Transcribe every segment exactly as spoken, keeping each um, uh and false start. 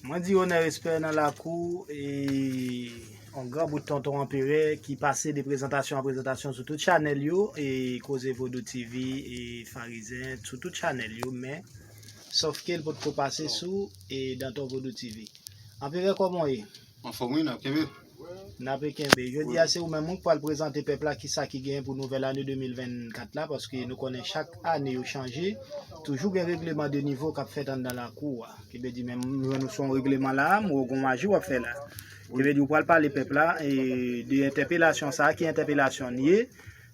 Mwen di onè, respè nan lakou, e yon gran bout tonton anperè ki pase de prezantasyon an prezantasyon sou tout chanèl yo, e Koze Vodou T V, e Farizen, sou tout chanèl yo, men sòf ke l potko pase sou e Danton Vodou T V. Anperè, kòman w ye? Anfòm wi, n ap kenbe. N ap kenbe. Jodi a se ou menm wi k pral prezante pèp la kisa ki genyen pou nouvèl ane de mil vennkat la, paske nou konnen chak ane yo chanje, toujou gen regleman de nivo k ap fèt anndan lakou a. Ki vle di menm nou jwenn ou sou yon regleman la, m wè w gon maji w ap fè la. Ki vle di ou pral pale pèp la e de entèpelasyon sa a, ki entèpelasyon l ye,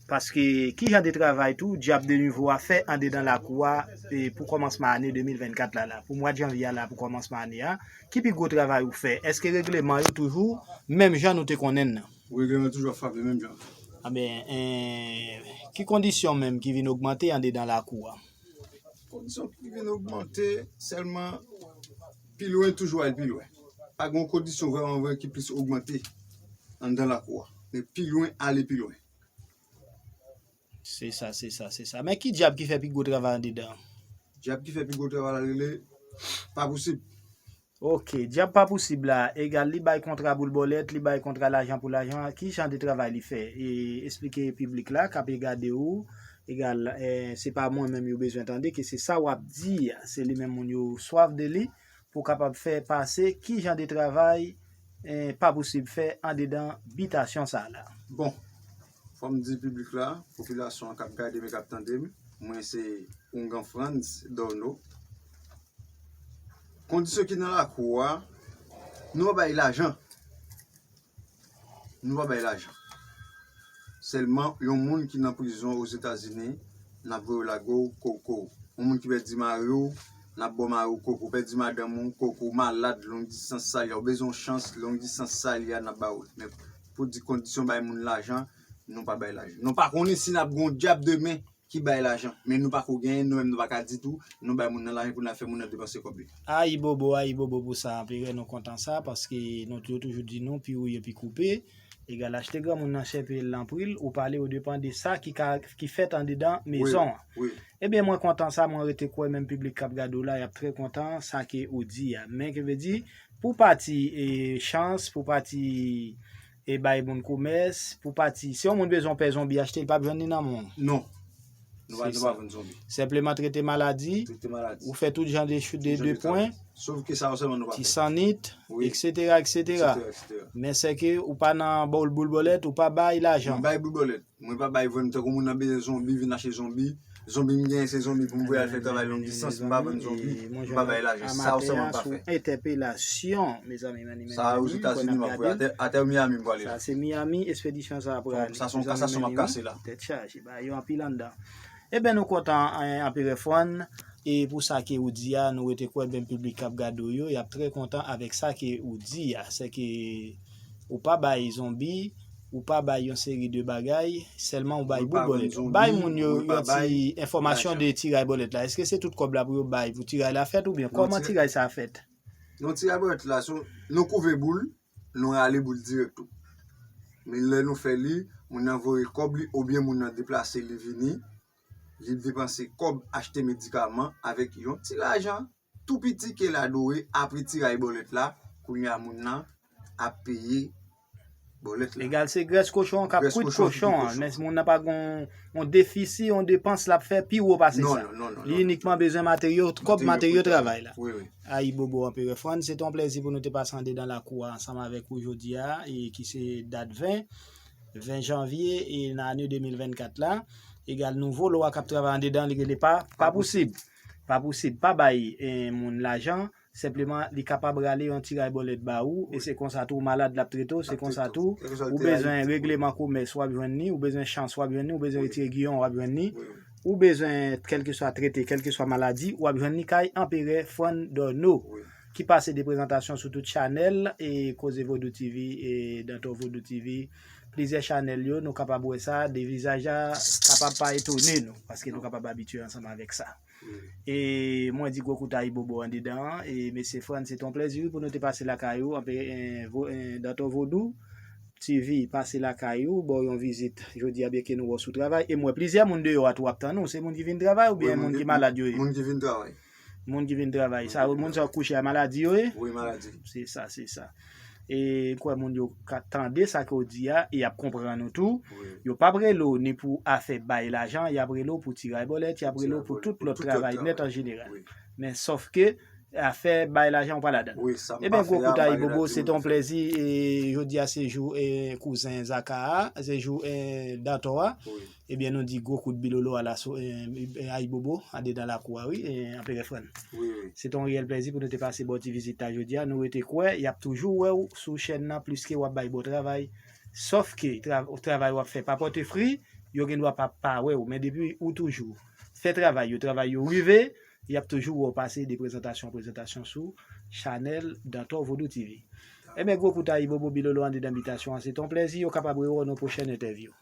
paske ki jan de travay tou dyab de nivo a fè andedan lakou a e pou kòmansman ane de mil vennkat la, la, pou mwa de janvye a la, pou kòmansman ane a, ki pi gwo travay ou fè? Èske regleman yo toujou menm jan nou te konnen l nan? Regleman toujou ap frape menm jan. Anben, en, ki kondisyon menm ki vin ogmante andedan lakou a? Kondisyon ki vin ogmante sèlman pi lwen, toujou al pi lwen. Pa gen yon kondisyon vrèman vre ki plis ogmante anndan lakou a. Men pi lwen, ale pi lwen. Se sa, se sa, se sa. Men ki dyab ki fè pi gwo travay andedan? Dyab ki fè pi gwo travay la rele pa posib. Ok, dyab pa posib la, egal li bay kontra boul bòlèt, li bay kontra lajan pou lajan, ki jan de travay li fè? E, esplike piblik la k ap gade ou, egal, eh, se pa mwen menm yo bezwen tande, ke se sa w ap di a, se li menm moun yo swaf de li, pou kapab fè pase ki jan de travay, eh, pa posib fè andedan bitasyon sa a la. Bon, fò m di piblik la, popilasyon an k ap gade m e k ap tande m, mwen se Oungan Frantz Dorno. Kondisyon ki nan lakou a, nou pa bay lajan. Nou pa bay lajan. Sèlman, yon moun ki nan prizon Ozetazini, n ap voye w lage w koko. Yon moun ki pèdi mari w, n ap ba w mari w koko. Pèdi madanm ou, koko. Malad, long distans sa l ye a. Ou bezwen yon chans, long distans sa l ye a, n ap ba w li. Men pou di kondisyon bay moun lajan, nou pa bay lajan. Nou pa konnen si n ap gen yon dyab demen ki bay lajan. Men nou pako genyen, nou menm nou pa ka di tou, nou bay moun nan lajan pou n al fè moun nan depanse kòb li. Ayibobo, ayibobo pou sa, Anperè, nou kontan sa, paske nou tou toujou di nou, pi wouye, pi koupe. Egal achte granmoun nan chè peye l nan pri l, ou pale, ou depann de sa ki ka, ki fèt andedan mezon an. Wi, wi. Ebyen, mwen kontan sa, mwen rete kwè menm piblik k ap gade w la, y ap trè kontan sa ke ou di a. Men ki vle di, pou pati, e, chans, pou pati e bay moun komès, pou pati. Si yon moun bezwen yon pè zonbi achte, li p ap jwenn li nan men w. Non. Nou pa, nou pa vann zonbi. Senpleman trete maladi, trete maladi, ou fè tout jan de, de, de pwen, sof ke sa yo sèlman nou pa fè. Ti sannit, wi, etsetera, etsetera. Etsetera, etsetera. Men sèke ou pa nan boul, boul bòlèt, ou pa bay lajan. Mwen bay boul bòlèt. Mwen pa bay vann tankou moun nan bezwen zonbi, vin achte zonbi. Zonbi m genyen se zonbi pou m voye al fè travay long distans, m pa vann zonbi, m pa bay lajan. Sa yo sèlman pa fè. Entèpelasyon, mezanmi, mezanmi, sa Ozetazini m ap voye, atè, atè Miami m prale. Sa se Miami, espedisyon sa a prale. Sa se yon kansasyon m ap kase la. Tèt chaje, bagay yo anpil anndan. Ebyen, nou kontan, en, Anperè Fran, e pou sa ke ou di a, nou rete kwè, ben, piblik k ap gade w yo, y ap trè kontan avèk sa ke ou di a. Sèke ou pa bay zonbi, ou pa bay yon seri de bagay, sèlman ou bay boul bòlèt. Bay moun yo yon ti enfòmasyon de tiray bòlèt la. Èske se tout kòb la pou yo bay pou tiray la fèt oubyen kòman tiray sa a fèt? Non, tiray bòlèt la, se, nou kouvè boul, nou rale boul dirèk tou. Men lè nou fè li, moun nan voye kòb li oubyen moun nan deplase li vini, li depanse kòb achte medikaman avèk yon ti lajan tou piti ke l adore apre tiray bòlèt la, kounye a moun nan ap peye bòlèt la. Egal se grès kochon an k ap kwit kochon an, men moun nan pa gen yon defisi, yon depans l ap fè pi wo pase sa. Non, non, non, non. Li inikman bezwen materyo, kòb materyo travay la. Wi, wi. Ayibobo, Anperè Fran, se te yon plèzi pou nou te pase andedan lakou a ansanm avèk ou jodi a, e ki se dat ven, ven janvye, e nan ane de mil vennkat la. Egal nouvo lwa k ap travay andedan, li rele pa, pa posib. Pa posib, pa bay, eh, moun lajan, senpleman li kapab rale yon tiray bòlèt ba ou, e se konsa tou ou malad l ap trete w, se konsa tou ou bezwen regleman komès w ap jwenn li, ou bezwen chans w ap jwenn li, ou bezwen retire giyon w ap jwenn li, ou bezwen kèlkeswa trete, kèlkeswa maladi, w ap jwenn li kay Anperè Fran Dorno, ki pase de prezantasyon sou tout chanèl, e Koze Vodou T V, e Danton Vodou T V, plizyè chanèl yo, nou kapab wè sa, de vizaj la kapab pa etone nou, paske nou kapab abitye ansanm avèk sa. E mwen di gwo kout ayibobo andedan an, e mesye Fran, se te yon plèzi wi pou nou te pase lakay ou, anpe, en, vo-, en, Danton Vodou T V pase lakay ou, ba w yon vizit jodi a, byenke nou wè w sou travay, e m wè plizyè moun deyò a tou ap tann ou, se moun ki vin travay oubyen moun ki malad yo ye? Moun ki vin travay. Moun ki vin travay. Sa yo, moun sa yo kouche a maladi yo ye? Wi, maladi. Se sa, se sa. E m kwè moun yo ka tande sa ke w di a, e y ap konprann ou tou. Wi. Yo p ap rele w ni pou afè bay lajan, y ap rele w pou tiray bòlèt, y ap rele w pou tout lòt travay nèt an jeneral. Wi. Men sòf ke afè bay lajan ou pa ladan. Wi, sa m Ebyen, pa gwo fè kout a, Ayi malgre Bobo, ti se te yon moun. plèzi. E jodi a se jou e kouzen Zaka a, se jou e Dantò a. Wi. Ebyen, nou di gwo kout Bilolo a la so, e, e, Ayi Bobo, andedan lakou a, wi, e, an Pere Frèn. Wi, wi. Se te yon reyèl plèzi pou nou te pase ba w ti vizit la jodi a. Nou rete kwè, y ap toujou wè w sou chèn nan, pliske w ap bay bon travay. Sòf ke tra- travay w ap fè pa pote fri, yo gen dwa pa, pa wè w. Men depi ou toujou fè travay yo, travay yo rive, y ap toujou wè w pase de prezantasyon an prezantasyon sou chanèl Dantò Vodou T V. Ebyen, gwo kout Ayi Bobo, Bilolo andedan bitasyon an, se te yon plèzi, yo kapab rewè w nan pwochèn entèvyou.